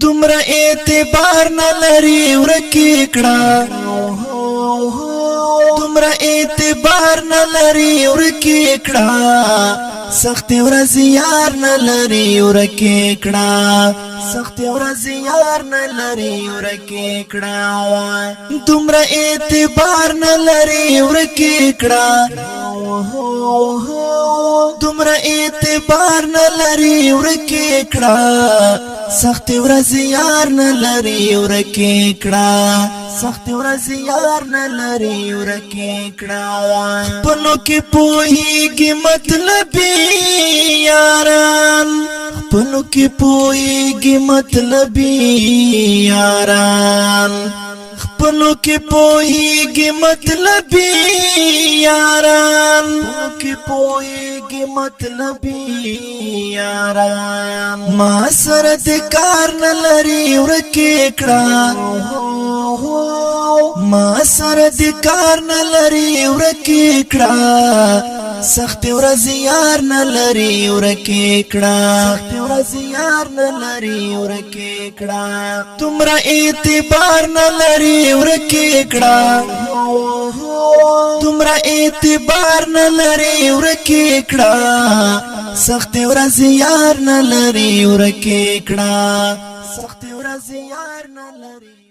دومره اعتبار نه لري ورکی کړه، دومره اعتبار نه لري ورکی کړه، سخت ورځ یار نه لري ورکی کړه، سخت ورځ یار نه لري ورکی کړه، دومره اعتبار نه لري ورکی کړه، دومره اعتبار نه لري ورکی کړه، سخت ورځ یار نه لري ورکی کړه، سخت ورځ یار نه لري ورکی کړه. خپلو کې پوهیږي مطلبي یاران، خپلو کې پوهیږي مطلبي یاران، خپلو کې پوهیږي مطلبي یاران، کې پوهیږي مطلبي یاران. ما سره د کار نه لري ورکی کړه، ما سره د کار نه لري ورکی کړه، سخت ورځ یار نه لري ورکی کړه، سخت ورځ یار نه لري ورکی کړه، تمره اعتبار نه لري ورکی کړه، تمره اعتبار نه لري ورکی کړه، سخت ورځ یار نه لري ورکی کړه، سخت ورځ یار نه لري.